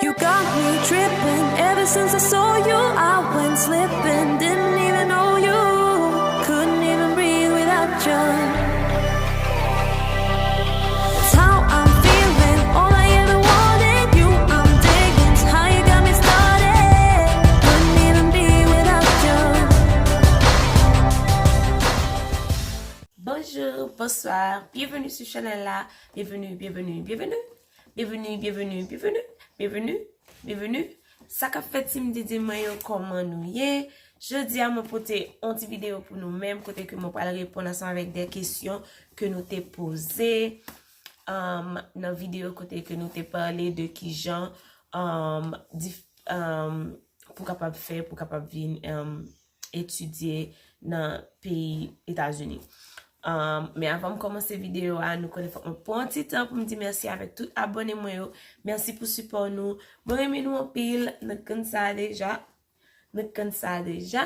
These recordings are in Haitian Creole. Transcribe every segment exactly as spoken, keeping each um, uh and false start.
You got me tripping. Ever since I saw you, I went slipping. Didn't even know you. Couldn't even breathe without you. It's how I'm feeling. All I ever wanted, you I'm digging. It's how you got me started. Couldn't even be without you. Bonjou, bonswa, byenveni sou chanèl la. Byenveni, byenveni, byenveni. Byenveni, byenveni, byenveni. Byenveni, byenveni. Sa k ap fèt, Team Didine mwen yo, kòman nou ye? Jodi a, mwen pote yon ti videyo pou nou menm, kote ke mwen pral reponn ansanm avèk de kesyon ke nou te poze, um, nan videyo kote ke nou te pale de kijan, um, dif-, um, pou kapab fè, pou kapab vin, um, etidye nan peyi Etazini. Um, men avan m kòmanse videyo a, nou konnen fòk mwen pran yon ti tan pou m di mèsi avèk tout abòne mwen yo. Mèsi pou sipò nou. Mwen renmen nou anpil. Nou konn sa deja. Nou konn sa deja.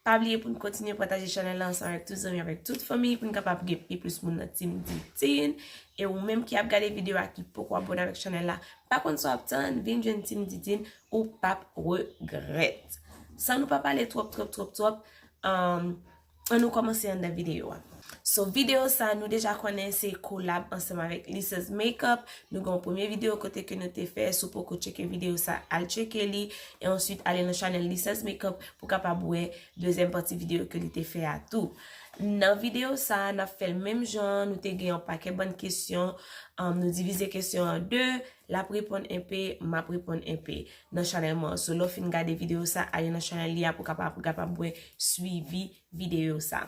Pa bliye pou n kontinye pataje chanèl la ansanm avèk tout zanmi, avèk tout fanmi, pou n kapab gen pi plis moun nan Team Didine. E ou menm ki ap gade videyo a, ki poko abòne avèk chanèl la, pa konn sa w ap tann, vin jwenn Team Didine, ou p ap regrèt. San nou pa pale twòp, twòp, twòp, twòp, um, ann nou kòmanse anndan videyo a. So, videyo sa, nou deja konnen se kolab ansanm avèk Lisa's Makeup. Nou gen yon premye videyo kote ke nou te fè, si w poko tcheke videyo sa, al tcheke li. E answit, ale nan chanèl Lisa's Makeup pou kapab wè dezyèm pati videyo ke li te fè a tou. Nan videyo sa, n ap fè l menm jan, nou te gen yon pakèt bann kesyon, um, nou divize kesyon an de, l ap reponn enpe, m ap reponn enpe nan chanèl mwen an. So, lè w fin gade videyo sa, ale nan chanèl li a pou kapab, pou kapab wè swivi videyo sa.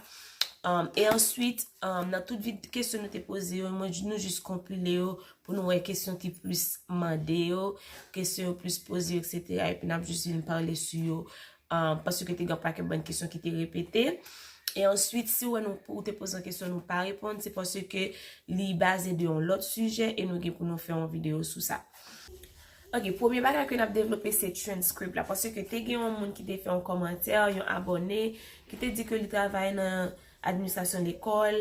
Um, e answit, um, nan tout vid-, kesyon nou te poze yo, mwen, nou jis konpile yo pou nou wè kesyon ki plis mande yo, kesyon yo plis poze yo, etsetera. Epi n ap jis vin pale sou yo, um, paske te gen pakèt bann kesyon ki te repete. E answit, si w wè nou, ou te poze yon kesyon, nou pa reponn, se paske li baze de yon lòt sijè e nou gen pou nou fè yon videyo sou sa. Ok, premye bagay ke n ap devlope se transcript la, paske te gen yon moun ki te fè yon kòmantè, yon abòne, ki te di ke li travay nan administrasyon lekòl,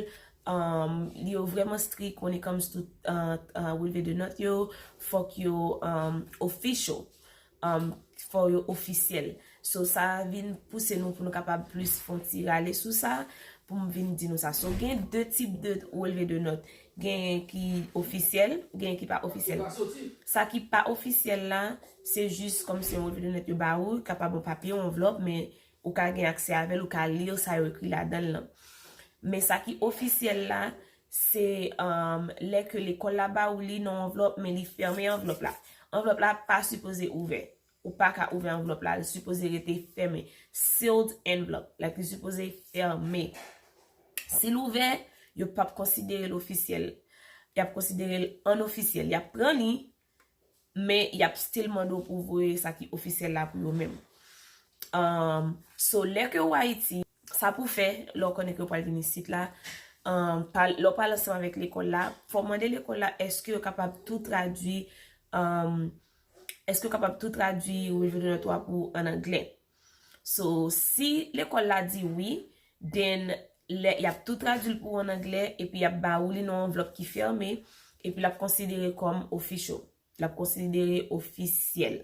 um, li yo vrèman strik when it comes to, uh, uh, relve de nòt yo, fòk yo, um, official, um, fò yo ofisyèl. So, sa vin pouse nou pou nou kapab plis fè yon ti rale sou sa, pou m vin di nou sa. So, gen de tip de relve de nòt. Genyen ki ofisyèl, genyen ki pa ofisyèl. Sa ki pa ofisyèl la, se jis kòmsi yon relve de nòt yo ba ou, kapab yon papye, yon anvlòp, men ou ka gen aksè avè l, ou ka li sa yo ekri ladan l lan. Men sa ki ofisyèl la, se, um, lè ke lekòl la ba ou li nan yon anvlòp, men li fèmen anvlòp la. Anvlòp la pa sipoze ouvè. Ou pa ka ouvè anvlòp la, li sipoze rete fèmen. Sealed envelope, like, li sipoze fèmen. Si l ouvè, yo p ap konsidere l ofisyèl. Y ap konsidere l ann ofisyèl. Y ap pran li, men y ap still mande w pou w voye sa ki ofisyèl la pou yo menm. Um, so, lè ke ou Ayiti, sa pou fè, lè w konnen ke w pral vin isit la, um, pa, lè w pral ansanm avèk lekòl la, fò w mande lekòl la, èske yo kapab tou tradui, um, èske yo kapab tou tradui relve de nòt ou a pou ann anglè? So, si lekòl la di wi, then lè, y ap tou tradui l pou ou ann anglè, epi y ap ba ou li nan yon anvlòp ki fèmen, epi l ap konsidere kòm official. L ap konsidere ofisyèl.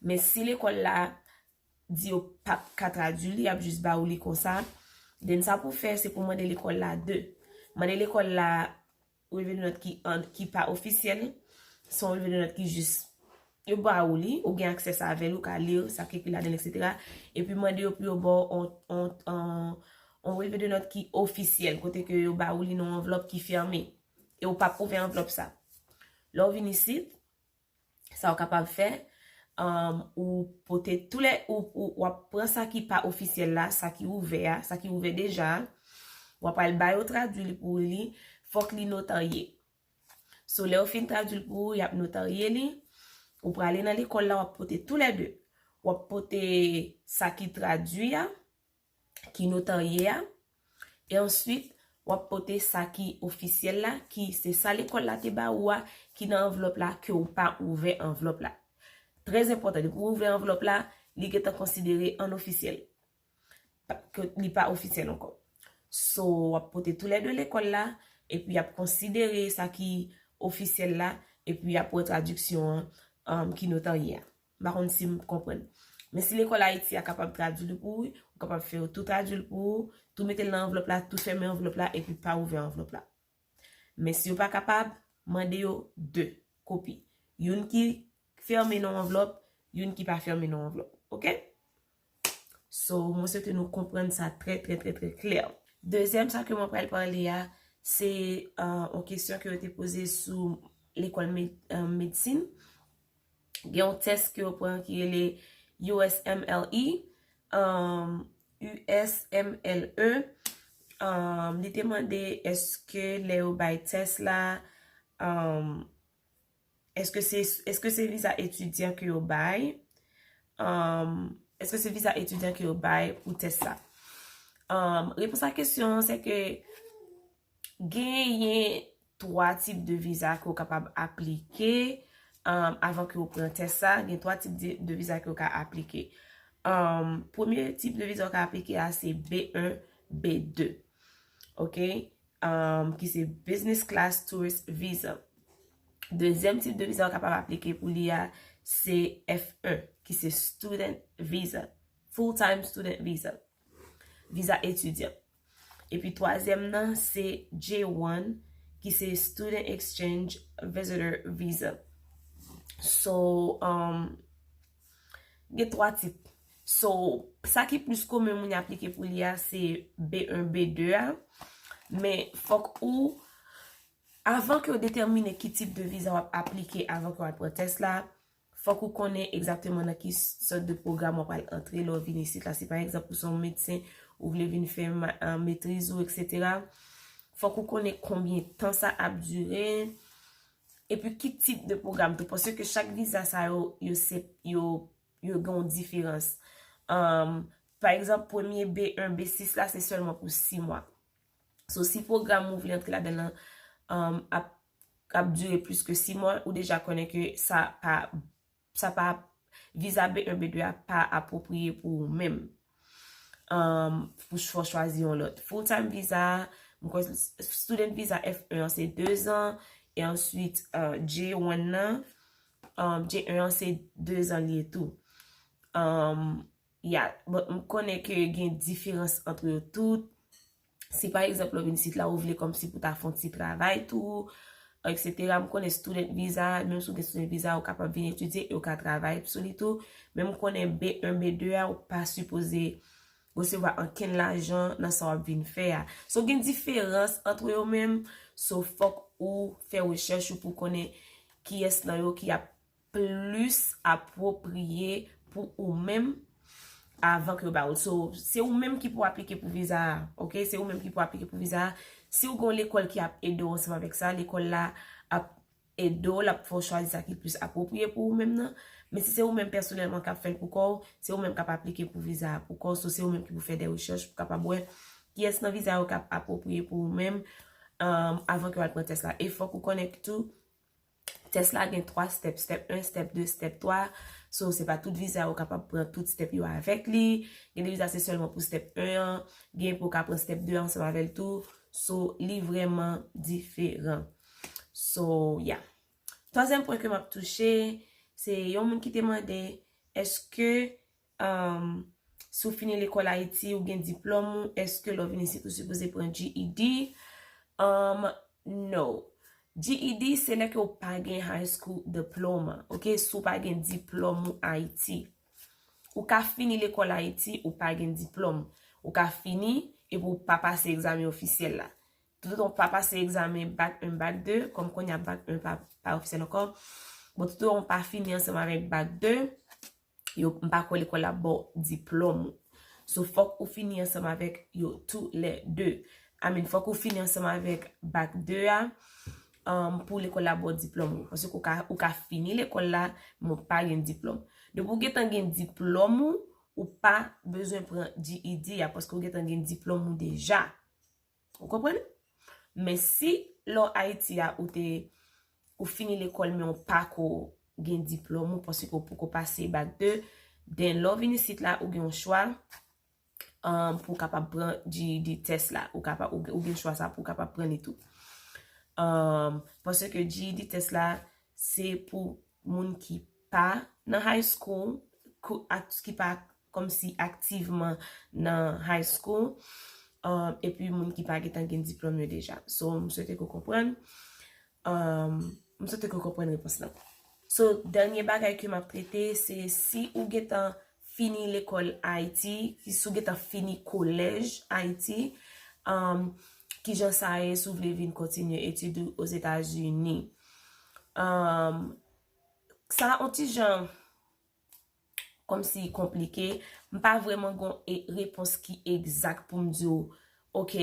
Men si lekòl la di yo p ap ka tradui li, y ap jis ba ou li konsa, then sa pou fè, se pou mande lekòl la de. Mande lekòl la relve de nòt ki an, ki pa ofisyèl, se yon relve de nòt ki jis, yo ba ou li, ou gen aksè sa avè l, ou ka li sa ki ekri ladan l, etsetera. Epi mande yo pou yo ba w on, on, on, on relve de nòt ki ofisyèl, kote ke yo ba ou li nan yon anvlòp ki fèmen. E ou p ap ouvè anvlòp sa. Lè w vin isit, sa w kapab fè, um, ou pote tou lè, ou, ou, w ap pran sa ki pa ofisyèl la, sa ki ouvè a, sa ki ouvè deja a, w ap al ba yo tradui li pou li, fòk li notarye. So, lè yo fin tradui l pou ou, y ap notarye li, ou prale nan lekòl la, w ap pote tou lè de. W ap pote sa ki tradui a, ki notarye a, e answit, w ap pote sa ki ofisyèl la, ki se sa lekòl la te ba ou a, ki nan anvlòp la, ke w pa ouvè anvlòp la. Trè enpòtan, depi w ouvè anvlòp la, li gentan konsidere ann ofisyèl. Pa, ke li pa ofisyèl ankò. So, w ap pote tou lè de lekòl la, epi y ap konsidere sa ki ofisyèl la, epi y ap wè tradiksyon an, um, ki nòt an ye a. M pa konn si m konprann. Men si lekòl Ayiti a kapab tradui l pou ou, ou kapab fè yo tou tradui l pou ou, tou mete l nan anvlòp la, tou fèmen anvlòp la, epi pa ouvè anvlòp la. Men si yo pa kapab, mande yo de kopi. Youn ki fèmen nan anvlòp, youn ki pa fèmen nan anvlòp. Oke? So, mwen swete nou konprann sa trè, trè, trè, trè klè. Dezyèm sa ke mwen pral pale a, se uh, yon kesyon ke yo te poze sou lekòl med, uh, medsin. Gen yon tès ke yo pran ki rele U S M L E, um, U S M L E. Um, li te mande èske lè yo bay tès la, um, èske se, èske se viza etidyan ke yo bay? Um, èske se viza etidyan ke yo bay pou tès sa? Um, repons a kesyon an se ke genyen twa tip de viza ke w kapab aplike um, avan ke w pran tès sa. Gen twa tip de, de viza ke w ka aplike. Um, premye tip de viza w ka aplike a se B un, B deux. Oke? Um, ki se Business Class Tourist Visa. Dezyèm tip de viza w kapab aplike pou li a se F un, ki se Student Visa. Full Time Student Visa. Viza etidyan. Epi twazyèm nan se J one, ki se Student Exchange Visitor Visa. So, um, gen twa tip. So, sa ki plis komen moun aplike pou li a se B un, B deux a. Men fòk ou, avan ke w detèmine ki tip de viza w ap aplike avan ke w al pran tès la, fòk ou konnen egzakteman nan ki sòt de pwogram w ap al antre lè w vin isit la. Si pa egzanp ou se yon medsen, ou vle vin fè ma- uh, metriz ou, etsetera, fòk ou konnen konbyen tan sa ap dire, epi ki tip de pwogram tou, paske chak viza sa yo, yo se, yo, yo gen yon diferans. Um, pa egzanp, premye B un, B six la, se sèlman pou sis mwa. So, si pwogram ou vle antre ladan l lan um, ap, ap dire plis ke sis mwa, ou deja konnen ke sa pa, sa pa, viza B un, B deux a pa apwopriye pou ou menm. Um, pou fò chwazi yon lòt. Full time visa, mwen kwè student visa F un an se de zan, e answit uh, J one nan, um, J un an se de zan li ye tou. Um, yeah, but m konnen ke gen diferans ant yo tout. Si pa egzanp lè w vin isit la, ou vle kòmsi pou ta fè yon ti travay tou, etsetera. M konnen student visa, menm si w gen student visa, ou kapab vin etidye e ou ka travay sou li tou. Men m konnen B un, B deux a, ou pa sipoze resevwa ankenn lajan nan sa w ap vin fè a. So gen diferans ant yo menm, so fòk ou fè rechèch ou pou konnen kiyès nan yo ki ap plis apwopriye pou ou menm avan ke yo ba ou l. So, se ou menm ki pou aplike pou viza a, oke? Se ou menm ki pou aplike pou viza a. Si ou gen yon lekòl ki ap ede w ansanm avèk sa, lekòl la ap ede w, l ap fè w chwazi sa ki plis apwopriye pou ou menm nan. Men si se ou menm pèsonèlman k ap fè l pou kò w, se ou menm k ap aplike pou viza a pou kò w. So, se ou menm ki pou fè de rechèch pou kapab wè kiyès nan viza yo k ap apwopriye pou ou menm um, avan ke w al pran tès la. E fòk ou konnen tou, tès la gen twa step, step un, step deux, step twa. So, se pa tout viza ou kapab pran tout step yo avèk li. Gen de viza se sèlman pou step un an, gen pou w ka pran step deux ansanm avè l tou. So, li vrèman diferan. So, yeah. Twazyèm pwen ke m ap touche, se yon moun ki te mande, èske um, si w fini lekòl Ayiti, ou gen diplòm ou, èske lè w vin isit ou sipoze pran G E D? Um, no. G E D se lè ke w pa gen high school diploma, oke? Si w pa gen diplòm ou Ayiti. Ou ka fini lekòl Ayiti, ou pa gen diplòm. Ou ka fini epi w pa pase egzamen ofisyèl la. Toutotan w pa pase egzamen bak un, bak de, kòm kounye a bak un pa, pa ofisyèl ankò. Bon, toutotan w pa fini ansanm avèk bak de, yo, m pa kwè lekòl la ba w diplòm ou. So, fòk ou fini ansanm avèk yo toulède. I mean, fòk ou fini ansanm avèk bak de a, um, pou lekòl la ba w diplòm ou. Paske ou ka, ou ka fini lekòl la, men w pa gen diplòm. Depi w gentan gen diplòm ou, ou pa bezwen pran G E D a, paske w gentan gen diplòm ou deja. Ou konprann? Men si lè w Ayiti a, ou te, ou fini lekòl, men w pako gen diplòm ou, paske w poko pase bak de, then lè w vin isit la, ou gen yon chwa, um, pou w kapab pran G E D test la. Ou kapab, ou, ou gen chwa sa pou w kapab pran li tou. Um, paske G E D test la, se pou moun ki pa nan high school, ki pa kòmsi aktivman nan high school, um, epi moun ki pa gentan gen diplòm yo deja. So, m swete ke w konprann. Um, m swete ke w konprann repons lan. So, dènye bagay ke m ap trete, se si ou gentan fini lekòl Ayiti, si ou gentan fini kolèj Ayiti, um, kijan sa ye si w vle vin kontinye etid ou Ozetazini. Um, sa yon ti jan kòmsi konplike. M pa vrèman gon e, repons ki egzak pou m di w, ok,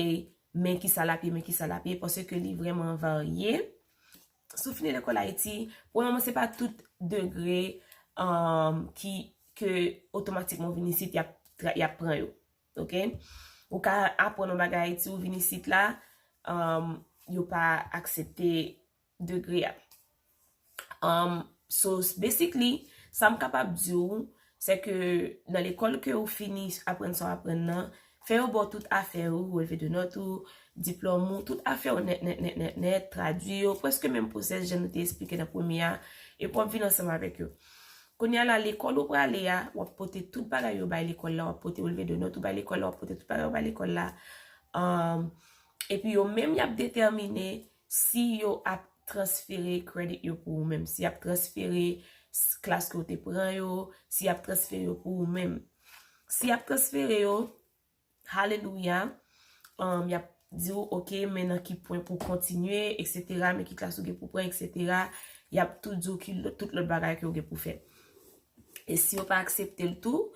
men kisa l ap ye, men kisa l ap ye, paske li vrèman varye. Si w fini lekòl Ayiti, premyèman, se pa tout degre um, ki, ke otomatikman w vin isit, y ap, y ap pran yo. Ok? Ou ka aprann yon bagay Ayiti, ou vin isit la, um, yo pa aksepte degre a. Um, so, basically, sa m kapab di w, se ke nan lekòl ke ou fini aprann sa w aprann nan, fè yo ba w tout afè ou, relevé de notes ou, diplòm ou, tout afè ou nèt, nèt, nèt, nèt, nèt, tradui yo, prèske menm pwosès jan nou te esplike nan premye a, epi w ap vin ansanm avèk yo. Kounye a la, lekòl ou prale a, w ap pote tout bagay yo bay lekòl la, w ap pote relevé de notes ou bay lekòl la, w ap pote tout bagay yo bay lekòl la. Um, epi yo menm y ap detèmine si yo ap transfere credit yo pou ou menm, si y ap transfere klas ke w te pran yo, si y ap transfere yo pou ou menm. Si y ap transfere yo, halelouya, um, y ap di w, ok, men nan ki pwen pou w kontinye, etsetera, men ki klas ou gen pou pran, etsetera. Y ap tou di w ki tout lòt bagay ke w gen pou fè. E si yo pa aksepte l tou,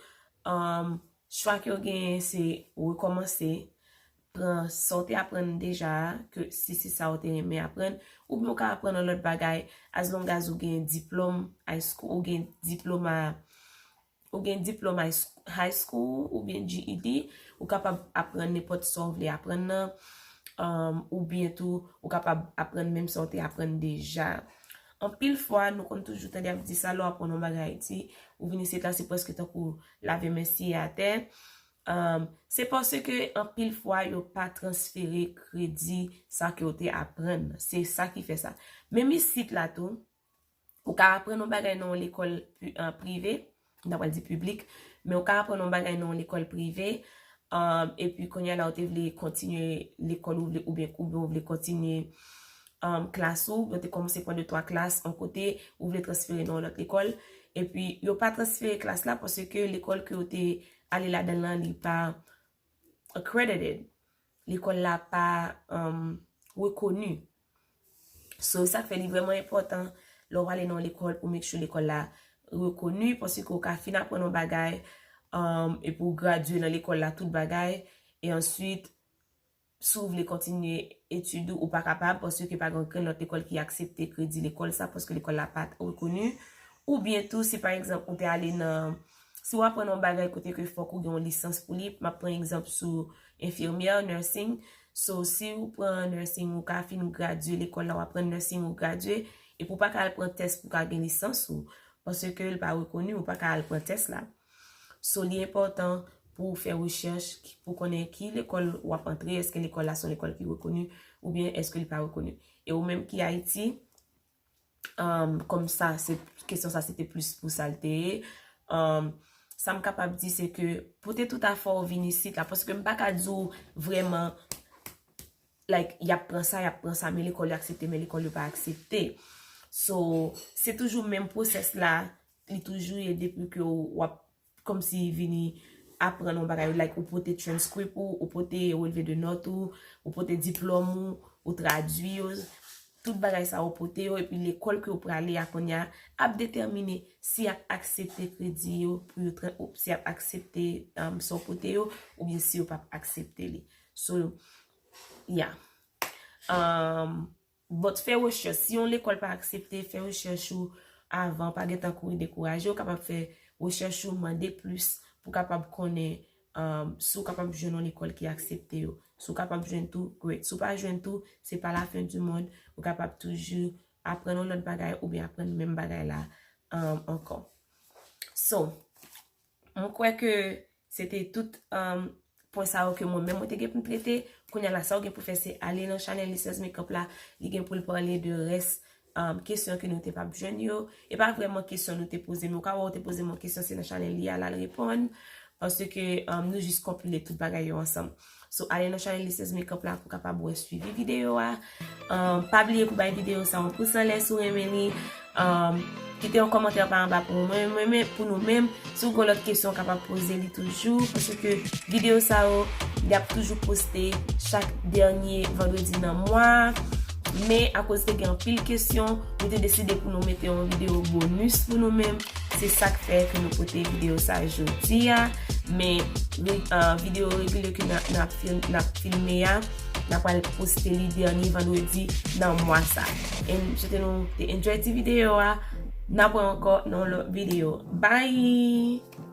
um, chwa ke w genyen se rekòmanse, pran sa w te aprann deja a, ke si se sa w te renmen aprann, oubyen w ka aprann yon lòt bagay, as long as ou gen diplòm high school, ou gen diplòm a, ou gen diplòm high school oubyen G E D, ou kapab aprann nenpòt sa w vle aprann nan, um, oubyen tou, ou kapab aprann menm sa w te aprann deja. Anpil fwa, nou konn toujou tande ap di sa, lè w aprann yon bagay Ayiti, ou vin isit la, se prèske tankou lave men siye atè. Um, se paske anpil fwa yo pa transfere kredi sa ke w te aprann. Se sa ki fè sa. Menm isit la tou, ou ka aprann yon bagay nan yon lekòl pi- uh, prive, m ta pral di piblik, men ou ka aprann yon bagay nan yon lekòl prive, um, epi kounye a la ou te vle kontinye lekòl ou vle, oubyen, oubyen ou vle kontinye um, klas ou, ou te kòmanse pran de twa klas yon kote, ou vle transfere nan yon lòt lekòl, epi yo pa transfere klas la paske lekòl ke ou te ale ladan l lan, li pa accredited. Lekòl la pa um, rekoni. So, sa k fè li vrèman enpòtan lè w ale nan yon lekòl pou make sure lekòl la rekoni, paske ou ka fin aprann yon bagay, um, epi w gradye nan lekòl la tout bagay, e answit, si w vle kontinye etid ou, ou pa kapab, paske pa gen okenn lòt lekòl ki aksepte kredi lekòl sa, paske lekòl la pa t rekoni. Oubyen tou, si pa egzanp, ou te ale nan, si w aprann yon bagay kote ke fòk ou gen yon lisans pou li, m ap pran egzanp sou enfimyè, nursing. So, si w pran nursing, ou ka fin gradye lekòl la, w aprann nursing, ou gradye, epi w pa ka al pran tès pou w ka gen lisans ou, paske l pa rekoni, ou pa ka al pran tès la. So, li enpòtan pou w fè rechèch, pou konnen ki lekòl w ap antre, èske lekòl la se yon lekòl ki rekoni, oubyen èske li pa rekoni. E ou menm ki Ayiti, um, kòm sa, se, kesyon sa, se te plis pou sa l te ye. Um, sa m kapab di, se ke pote tout afè w vin isit la, paske m pa ka di w vrèman, like, y ap pran sa, y ap pran sa, men lekòl yo aksepte, men lekòl yo pa aksepte. So, se toujou menm pwosès la, li toujou ye depi ke w ap kòmsi vini aprann yon bagay, like, ou pote transcript ou, ou pote relevé de notes ou, ou pote diplòm ou, ou tradui yo, tout bagay sa ou pote yo, epi lekòl ke ou prale a kounye a ap detèmine si y ap aksepte kredi yo pou yo, si y ap aksepte um, sa ou pote yo, oubyen si yo p ap aksepte li. So, yeah. Um, But fè rechèch. Si yon lekòl pa aksepte, fè rechèch ou avan, pa gentan kouri dekouraje. Ou kapab fè rechèch ou, mande plis pou kapab konnen um, si w kapab jwenn yon lekòl ki aksepte yo. Si w kapab jwenn tou, great. Si w pa jwenn tou, se pa lafen di mond. Ou kapab toujou aprann yon lòt bagay oubyen aprann menm bagay la um, ankò. So, mwen kwè ke se te tout um, pwen sa yo ke mwen menm mwen te gen pou m trete. Kounye a la, sa w gen pou fè se ale nan chanèl Lisez Makeup la. Li gen pou l pale de rès um, kesyon ke nou te p ap jwenn yo. E pa vrèman kesyon nou te poze, men ou ka wè ou te poze m yon kesyon, se nan chanèl li a l al reponn. Paske um, nou jis konpile tout bagay yo ansanm. So, ale nan chanèl li Sez Makeup la pou w kapab wè swivi videyo a. Um, pa bliye pou bay videyo sa yon pous anlè si w renmen li. Um, kite yon kòmantè pa anba pou mwen, mwen, mwen, pou nou menm. Si w gen lòt kesyon, w kapab poze li toujou. Paske videyo sa yo, y ap toujou poste chak dènye vandredi nan mwa a. Men akoz te gen anpil kesyon, nou te deside pou nou mete yon videyo bonis pou nou menm. Se sa k fè ke nou pote videyo sa jodi a. Men re- uh, videyo regilye ke n ap- n ap fil- n ap filme a, n ap pral poste li dènye vandredi nan mwa sa. And m swete nou te enjoy ti videyo a. N ap wè ankò nan yon lòt videyo. Bye!